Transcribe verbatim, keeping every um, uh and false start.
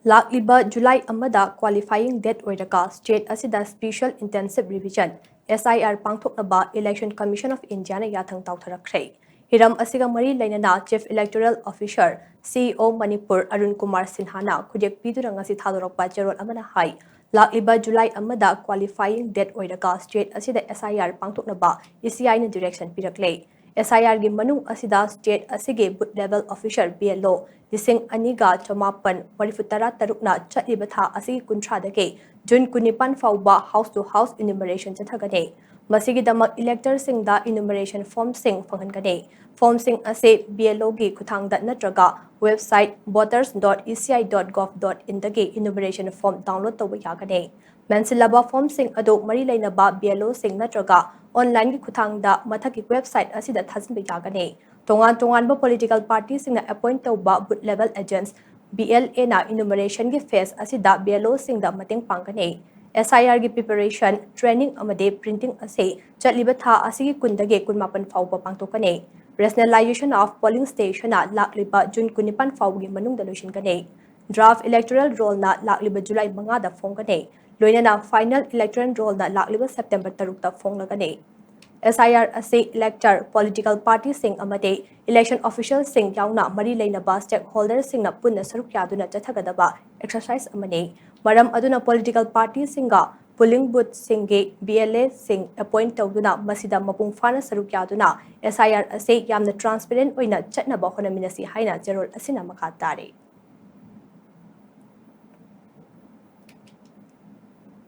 ꯂꯥꯛꯂꯤꯕ ꯖꯨꯂꯥꯏ ꯑꯃꯗ qualifying date ꯑꯣꯏꯔꯒ state ꯑꯁꯤꯗ Special Intensive Revision, S I R, ꯄꯥꯡꯊꯣꯛꯅꯕ Election Commission of Indiaꯅ ꯌꯥꯊꯪ ꯇꯥꯎꯊꯔꯛꯈ꯭ꯔꯦ꯫ ꯍꯤꯔꯝ ꯑꯁꯤꯒ ꯃꯔꯤ ꯂꯩꯅꯅ Chief Electoral Officer, C E O Manipur, Arun Kumar ꯁꯤꯟꯍꯥꯅ ꯈꯨꯗꯦꯛ ꯄꯤꯗꯨꯅ ꯉꯁꯤ ꯊꯥꯗꯣꯔꯛꯄ ꯆꯦꯔꯣꯜ ꯑꯃꯅ ꯍꯥꯏ, ꯂꯥꯛꯂꯤꯕ ꯖꯨꯂꯥꯏ ꯑꯃꯗ qualifying date ꯑꯣꯏꯔꯒ state ꯑꯁꯤꯗ S I R ꯄꯥꯡꯊꯣꯛꯅꯕ E C Iꯅ direction ꯄꯤꯔꯛꯂꯦ꯫ S I Rꯒꯤ ꯃꯅꯨꯡ ꯑꯁꯤꯗ state ꯑꯁꯤꯒꯤ booth level officer, B L O, ꯂꯤꯁꯤꯡ ꯑꯅꯤꯒ ꯆꯃꯥꯄꯟ ꯃꯔꯤꯐꯨ ꯇꯔꯥ ꯇꯔꯨꯛꯅ ꯆꯠꯂꯤꯕ ꯊꯥ ꯑꯁꯤꯒꯤ ꯀꯨꯟꯊ꯭ꯔꯥꯗꯒꯤ June ꯀꯨꯟꯅꯤꯄꯥꯟ ꯐꯥꯎꯕ house to house enumeration ꯆꯠꯊꯒꯅꯤ꯫ ꯃꯁꯤꯒꯤꯗꯃꯛ electorꯁꯤꯡꯗ enumeration formꯁꯤꯡ ꯐꯪꯍꯟꯒꯅꯤ꯫ Formꯁꯤꯡ ꯑꯁꯤ B L Oꯒꯤ ꯈꯨꯠꯊꯥꯡꯗ ꯅꯠꯇ꯭ꯔꯒ website voters dot E C I dot gov dot inꯗꯒꯤ enumeration form download ꯇꯧꯕ ꯌꯥꯒꯅꯤ꯫ ꯃꯦꯟꯁꯤꯜꯂꯕ formꯁꯤꯡ ꯑꯗꯨ ꯃꯔꯤ ꯂꯩꯅꯕ B L Oꯁꯤꯡ ꯅꯠꯇ꯭ꯔꯒ onlineꯒꯤ ꯈꯨꯠꯊꯥꯡꯗ ꯃꯊꯛꯀꯤ website ꯑꯁꯤꯗ ꯊꯥꯖꯤꯟꯕ ꯌꯥꯒꯅꯤ꯫ ꯇꯣꯉꯥꯟ ꯇꯣꯉꯥꯟꯕ political partyꯁꯤꯡꯅ appoint ꯇꯧꯕ booth level agents, B L Aꯅ enumerationꯒꯤ phase ꯑꯁꯤꯗ B L Oꯁꯤꯡꯗ ꯃꯇꯦꯡ ꯄꯥꯡꯒꯅꯤ꯫ S I Rꯒꯤ preparation, training ꯑꯃꯗꯤ printing ꯑꯁꯤ ꯆꯠꯂꯤꯕ ꯊꯥ ꯑꯁꯤꯒꯤ ꯀꯨꯟꯗꯒꯤ ꯀꯨꯟꯃꯥꯄꯟ ꯐꯥꯎꯕ ꯄꯥꯡꯊꯣꯛꯀꯅꯤ꯫ Rationalization of polling stationꯅ ꯂꯥꯛꯂꯤꯕ June ꯀꯨꯟꯅꯤꯄꯥꯟ ꯐꯥꯎꯕꯒꯤ ꯃꯅꯨꯡꯗ ꯂꯣꯏꯁꯤꯟꯒꯅꯤ꯫ Draft electoral rollꯅ ꯂꯥꯛꯂꯤꯕ ꯖꯨꯂꯥꯏ ꯃꯉꯥꯗ ꯐꯣꯡꯒꯅꯤ꯫ ꯂꯣꯏꯅꯅ final electoral rollꯅ ꯂꯥꯛꯂꯤꯕ September ꯇꯔꯨꯛꯇ ꯐꯣꯡꯂꯒꯅꯤ꯫ S I R ꯑꯁꯤ elector, political partyꯁꯤꯡ ꯑꯃꯗꯤ election officialꯁꯤꯡ ꯌꯥꯎꯅ ꯃꯔꯤ ꯂꯩꯅꯕ stakeholderꯁꯤꯡꯅ ꯄꯨꯟꯅ ꯁꯔꯨꯛ ꯌꯥꯗꯨꯅ ꯆꯠꯊꯒꯗꯕ exercise ꯑꯃꯅꯤ꯫ ꯃꯔꯝ ꯑꯗꯨꯅ political partyꯁꯤꯡꯒ polling boothꯁꯤꯡꯒꯤ B L Aꯁꯤꯡ appoint ꯇꯧꯗꯨꯅ ꯃꯁꯤꯗ ꯃꯄꯨꯡ ꯐꯥꯅ ꯁꯔꯨꯛ ꯌꯥꯗꯨꯅ S I R ꯑꯁꯤ ꯌꯥꯝꯅ transparent ꯑꯣꯏꯅ ꯆꯠꯅꯕ ꯍꯣꯠꯅꯃꯤꯟꯅꯁꯤ ꯍꯥꯏꯅ ꯆꯦꯔꯣꯜ ꯑꯁꯤꯅ ꯃꯈꯥ ꯇꯥꯔꯤ꯫